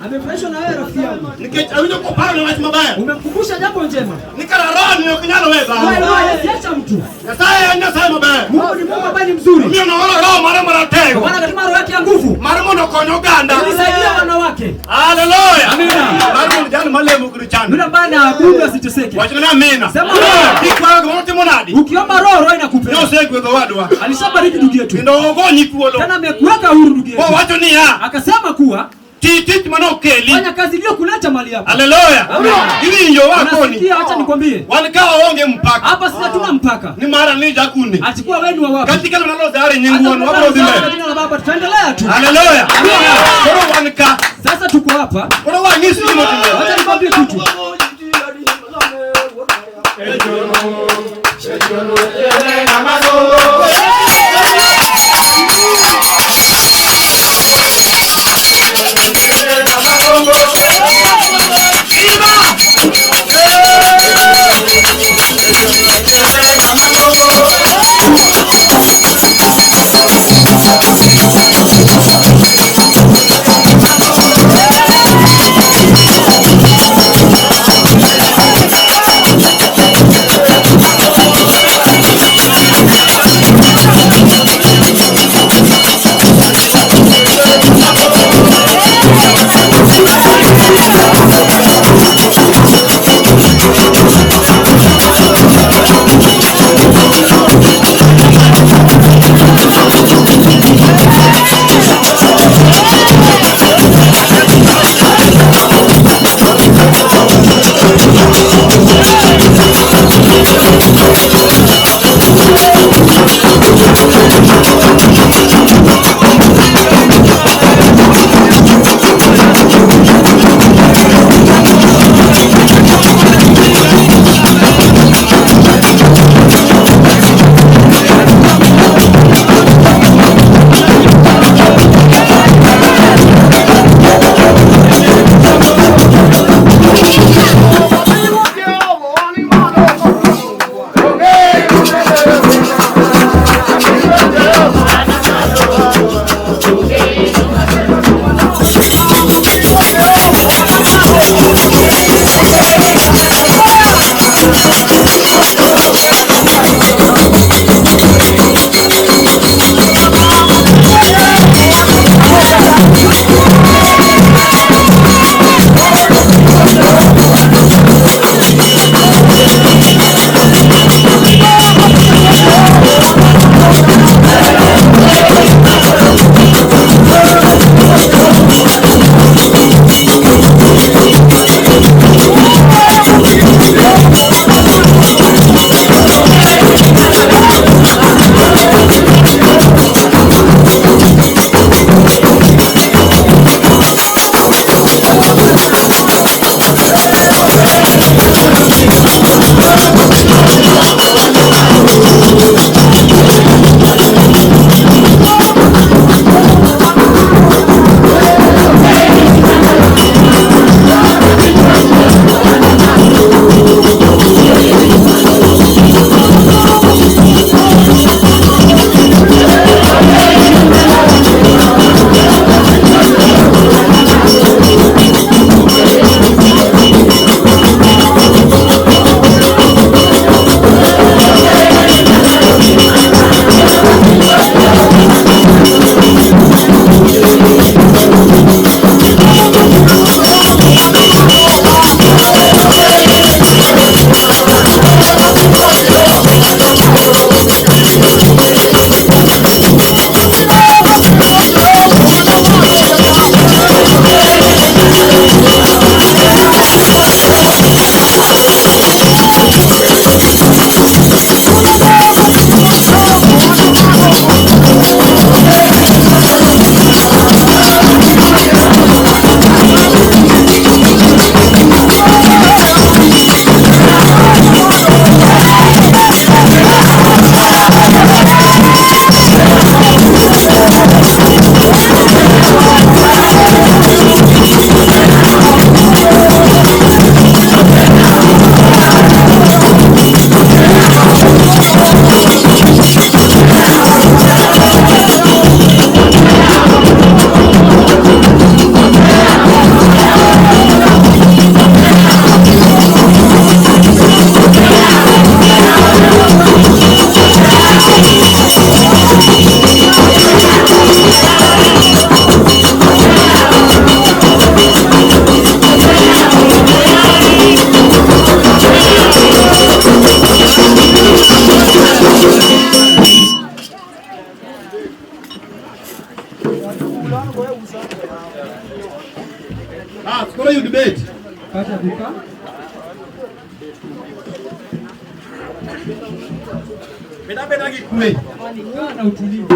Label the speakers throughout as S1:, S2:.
S1: Amefurahishwa na wewe rafiki yangu.
S2: Umemkumbusha
S1: jambo njema.
S2: Wewe
S1: hawezi mtu. Mungu ni Mungu ambaye ni mzuri. Bwana katika roho yake ya nguvu. Ilisaidia wanawake.
S2: Haleluya.
S1: Amina. Yule ambaye anaabudu asiteseke. Sema ukiomba roho, roho inakupea. Alishabariki ndugu yetu. Tena amekuweka huru ndugu yetu. Akasema kuwa fanya kazi iliyokuleta mali hapa.
S2: Haleluya.
S1: Unasikia, acha nikwambie. Hapa sisi hatuna mpaka. Achukua wewe ni wa wapi? Jina la Baba tutaendelea tu.
S2: Haleluya.
S1: Sasa tuko hapa. Acha nikwambie kitu.
S2: Beda beda gi kwe.
S1: Kaa na utulivu.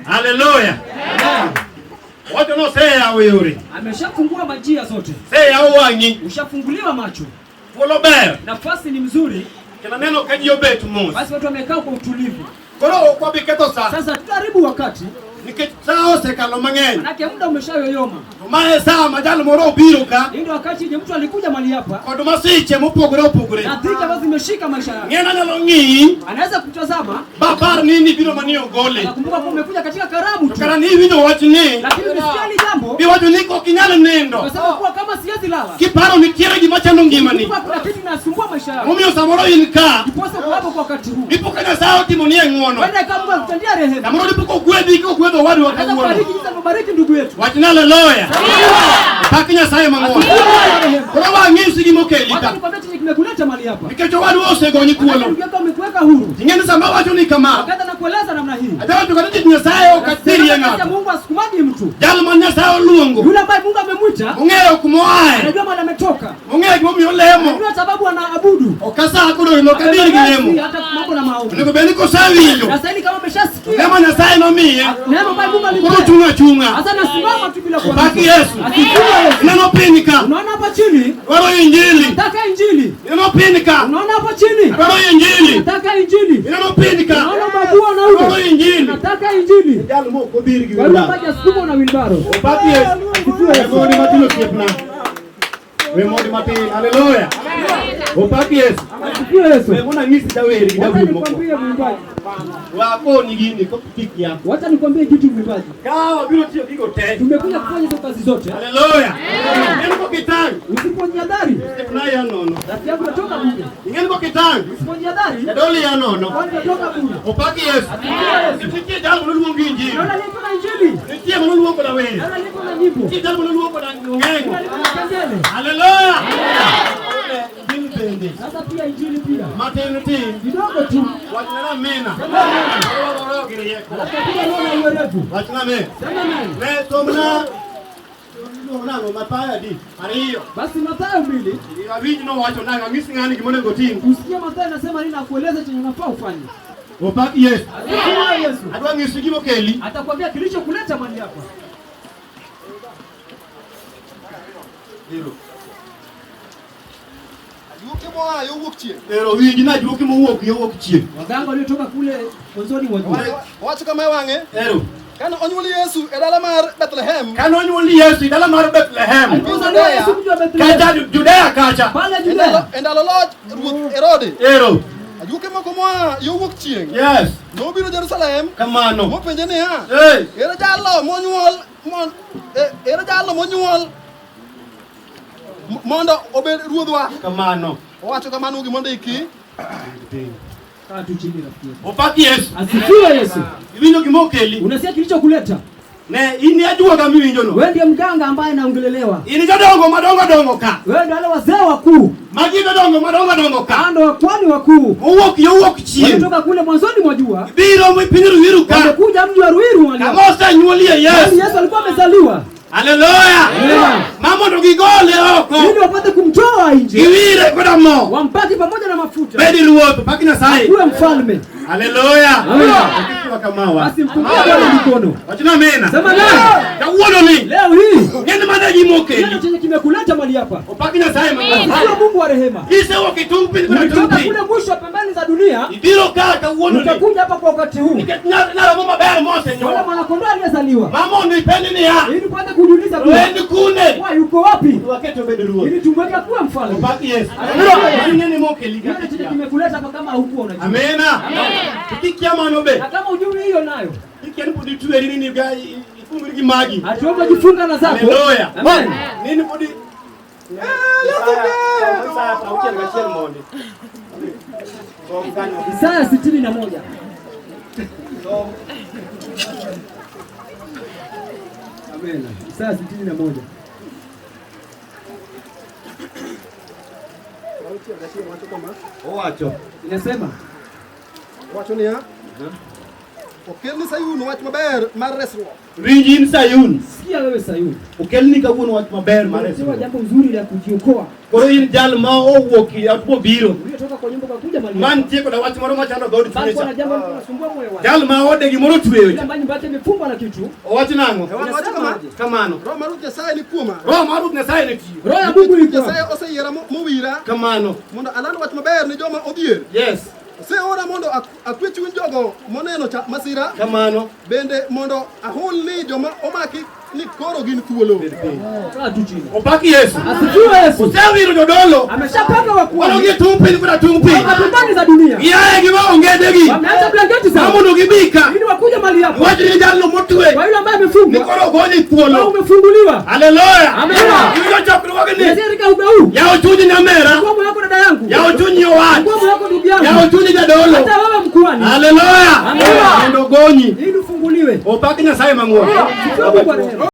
S2: Haleluya. Wacho noseyawo yore.
S1: Ameshafungua majia zote.
S2: Seyawo wang'i.
S1: Ushafunguliwa macho.
S2: Thuolo ber.
S1: Nafasi ni mzuri.
S2: Kendo aneno ka ji obet mos.
S1: Basi watu wamekaa kwa utulivu.
S2: Koro ok wabi ketho sa.
S1: Sasa tutaharibu wakati.
S2: Nikech sa osekalo mang'eny.
S1: Manake muda umeshayoyoma.
S2: To mae sa ma jal moro obiro ka.
S1: Hii ndio wakati yenye mtu alikuja mahali hapa.
S2: Kod masiche mopogore opogore.
S1: Na dhiki ambazo zimeshika maisha yake.
S2: Ng'eno anyalo ng'iyi.
S1: Anaweza kutazama.
S2: Ba par ni nibiro mani ogole.
S1: Nakumbuka kuwa umekuja katika karamu
S2: To
S1: tu.
S2: kara niwinjo wach ni.
S1: Lakini ulisikia hili jambo.
S2: Biwacho ni ok inyal nindo.
S1: Ukasema kuwa kama siwezi lala.
S2: Kiparo nitiere gima chando ngimani.
S1: Kumbuka kuna kitu kinasumbua maisha yako.
S2: Momiyo samoro in ka.
S1: Ndiposa uko hapo kwa wakati huu.
S2: Dipo ka Nyasaye otimoni ng'uono.
S1: Wenda kama Mungu akutendea rehema.
S2: Samoro dipo kogwedhi kogwedho owadwa
S1: Anaweza
S2: kawuono.
S1: kubariki jinsi alivyobariki ndugu yetu.
S2: Wachna haleluya. Pak Nyasaye mang'won. Koro wang'isi gima okeli
S1: Wacha
S2: ka.
S1: nikwambie chenye kimekuleta mahali hapa.
S2: Nikech owadwa osegonyi thuolo.
S1: Ndugu yako amekuweka huru.
S2: Ing'eni sama awacho ni kama.
S1: Wakati anakueleza namna hii.
S2: Ajawacho kata tich Nyasaye ok athirie
S1: Sema
S2: ng'ato.
S1: Mungu asukumagi mtu.
S2: Jal ma Nyasaye oluongo.
S1: Yule ambaye Mungu amemwita,
S2: Ong'eyo kumoaye.
S1: anajua mahali ametoka.
S2: Ong'eyo gimomiyo olemo.
S1: Anajua sababu anaabudu.
S2: Ok asa koro ok adhir gi lemo.
S1: Hata mambo na maombi.
S2: Onego bed ni kosewinjo.
S1: Na sasa hivi kama ameshasikia
S2: Lemo Nyasaye nomiye.
S1: neema ambayo Mungu
S2: Koro
S1: alimpea.
S2: chung' achung'a.
S1: Sasa nasimama tu bila kuanguka.
S2: Pak Yesu.
S1: Asifiwe Yesu.
S2: Ineno piny ka.
S1: Unaona hapa chini?
S2: Dwaro injili.
S1: Nataka injili.
S2: Ineno piny ka.
S1: Unaona hapa chini?
S2: Dwaro injili.
S1: Nataka injili.
S2: Ineno piny ka.
S1: Unaona mabua na
S2: Dwaro injili.
S1: Nataka injili.
S2: Jal mok obir gi
S1: Kwa hiyo
S2: wheelbarrow.
S1: ambaye asukumwa na wheelbarrow.
S2: Opak Yesu. We mondi matin osiepna. We mondi matin. Haleluya. Opak Yesu.
S1: Asifiwe Yesu.
S2: We mondo anyisi jawer gi
S1: Wacha
S2: jawer moko.
S1: nikwambie mwimbaji.
S2: Wakoni gini kopik ya.
S1: Wacha nikwambie kitu mwimbaji.
S2: Ka wabiro tiyo gigo te.
S1: Tumekuja kufanya hizo kazi zote.
S2: Haleluya. Ing'eni kokitang'.
S1: Usipojihadhari,
S2: Osiepna ya nono.
S1: rafiki yangu natoka bure.
S2: Ing'eni kokitang'.
S1: Usipojihadhari,
S2: Jadoli ya nono.
S1: kwani natoka bure.
S2: Opak Yesu. Nitie jal manoluongo injili.
S1: Naona aliyetoka injili.
S2: Nitie manoluongo na wer.
S1: Naona aliyetoka na nyimbo.
S2: Nitie jal manoluongo na ong'eng'o.
S1: Naona aliyetoka na kengele.
S2: Haleluya. Injili bende.
S1: Sasa pia injili pia.
S2: Matin tin.
S1: Kidogo tu.
S2: Wachna amina. Oro gi rieko.
S1: Alafu piga roho na uwerevu.
S2: Wachna amen.
S1: Sema amen.
S2: Ne somna luongo nang'o Mathayo adi? Ariyo.
S1: Basi Mathayo 2.
S2: Awinj nowacho nang'o ang'is ng'ani gima onego otim.
S1: Usikie Mathayo anasema nini na kueleza chenye unafaa ufanye.
S2: Opak Yesu.
S1: Asifiwe Yesu.
S2: Adwa ng'isi gima okeli.
S1: Atakwambia kilichokuleta mahali hapa.
S3: Ajuoke moa yo wuok chieng'.
S2: Ero winj na ajuoke mowuok yo wuok chieng'.
S1: Waganga waliotoka kule mwanzoni mwa jua.
S3: Owacho kama e wang'e.
S2: Ero.
S3: Kane onyuol Yesu e dala mar Bethlehem.
S2: Kane onyuol Yesu e dala mar Bethlehem.
S1: Alipozaliwa Yesu mji wa Bethlehem.
S2: Kacha Judea kacha.
S1: Pale Judea.
S3: E ndalo loch ruoth Herode.
S2: Ero.
S3: Ajuoke moko moa yo wuok chieng'.
S2: Yes.
S3: Nobiro Jerusalem.
S2: Kamano.
S3: Mopenje niya.
S2: Hey.
S3: Ere jalo monyuol ere jalo monyuol mondo obed ruodhwa.
S2: Kamano.
S3: Owacho kamano gimondo iki.
S1: Kaa tu chini rafiki yetu.
S2: Opak Yesu.
S1: Asifiwe Yesu.
S2: Iwinjo gima okeli.
S1: Unasikia kilichokuleta?
S2: Ne in ajuoga miwinjo no.
S1: Wewe ndiye mganga ambaye anaongelelewa.
S2: In jodongo madongo dongo ka.
S1: Wewe ndio wale wazee wakuu.
S2: Magi jodongo madongo dongo ka.
S1: Kando wa kwani wakuu.
S2: Owuok yo wuok chieng'.
S1: Walitoka kule mwanzoni mwa jua.
S2: Biro piny Ruiru ka.
S1: Wamekuja mji wa Ruiru wali.
S2: Kama osenyuolie Yesu.
S1: Yesu alikuwa amezaliwa.
S2: Haleluya. Ma mondo gigole oko.
S1: Ili wapate kumtoa nje.
S2: Giwire koda mo.
S1: Wampake pamoja na mafuta.
S2: Bedi ruoth, pak Nyasaye.
S1: Kuwe mfalme.
S2: Haleluya.
S1: Amen.
S2: Kamawa.
S1: Basi mpungie Bwana mikono.
S2: Wachna amena.
S1: Sema amen.
S2: Kawuono ni.
S1: Leo hii.
S2: Ng'eni mana gima okeli.
S1: Neno chenye kimekuleta mahali hapa.
S2: Opak Nyasaye mang'won.
S1: Sio Mungu wa rehema.
S2: Isewuok e tung' piny koda tung'
S1: Ulitoka
S2: piny.
S1: kule mwisho pembeni za dunia.
S2: Ibiro ka kawuono ni.
S1: Utakuja hapa kwa wakati huu.
S2: Nikech nyarombo maber mosenyuol.
S1: Wala mwana kondoo aliyezaliwa.
S2: Ma mondo ipenj niya.
S1: Ili kwanza kujiuliza kuwa.
S2: En kune.
S1: Kwa yuko wapi?
S2: Wakete obed ruoth.
S1: Ili tumweke kuwa mfalme.
S2: Opak Yesu.
S1: Haleluya.
S2: Ng'eni mokeli ka.
S1: Neno chenye kimekuleta hapa kama hukuwa unajua.
S2: Amena. Kikia mano be.
S1: Na kama hujui hiyo nayo.
S2: Kikia ni podi tueri ni ga ifungri gi magi.
S1: Hatuomba jifunga na zako.
S2: Haleluya.
S1: Amen.
S2: Nini podi
S1: Isaya 61. Amen. Isaya 61.
S2: Owacho.
S1: Inasema
S3: Owacho niya. Okelni Sayun wach maber mar resruok.
S2: Winj in Sayun.
S1: Sikia wewe Sayuni.
S2: Okelni kawuono wach maber mar
S1: Umepewa
S2: resruok.
S1: jambo nzuri la kujiokoa.
S2: Koro in jal ma owuok e ot mobiro.
S1: Uliotoka kwa nyumba ukakuja mahali hapa.
S2: Mantie koda wach moro machando dhood
S1: Bali
S2: chunye
S1: kuna
S2: cha.
S1: jambo ambalo linasumbua moyo wake.
S2: Jal ma ode gimoro tweyo
S1: Yule
S2: cha.
S1: ambaye nyumba yake imefungwa na kitu.
S2: Owach nang'o?
S3: E wach wacho kama,
S2: Kamano.
S3: Roho mar Ruoth Nyasaye ni kuoma.
S2: Roho mar Ruoth Nyasaye ne tiyo.
S1: Roho ya Mungu
S3: Nikech
S1: iko.
S3: Nyasaye oseyiera mowira
S2: Kamano.
S3: mondo aland wach maber ni joma odhier.
S2: Yes.
S3: Oseora mondo akwe chuny jogo moneno masira,
S2: Kamano.
S3: bende mondo ahul ni joma omaki ni koro gin thuolo.
S1: Kaa tu chini.
S2: Opak Yesu.
S1: Asifiwe Yesu.
S2: Osewiro jodolo.
S1: Ameshapaka
S2: Koro
S1: wakuhani.
S2: gi tung' piny koda tung' piny.
S1: Toka pembeni za dunia.
S2: Giaye gi ongedegi.
S1: Wameacha blanketi zao.
S2: Mondo gibika.
S1: Ili wakuja mahali hapa.
S2: Wach ni jalno motwe.
S1: Kwa yule ambaye
S2: Ni
S1: amefungwa,
S2: koro ogonye
S1: wewe
S2: thuolo.
S1: umefunguliwa.
S2: Haleluya.
S1: Amen.
S2: Iwinjo chokruogni.
S1: Nianzie katika uga huu.
S2: Yaw chunyi nyamera.
S1: Fungua moyo wako dada yangu.
S2: Yaw chunyi owat.
S1: Fungua moyo wako ndugu yangu.
S2: Yaw chunyi jadolo.
S1: Hata wewe mkuhani.
S2: Haleluya.
S1: Amen.
S2: Mondo ogonyi.
S1: Ili ufunguliwe.
S2: Opak Nyasaye mang'won.
S1: Sifiwe Mungu wa rehema.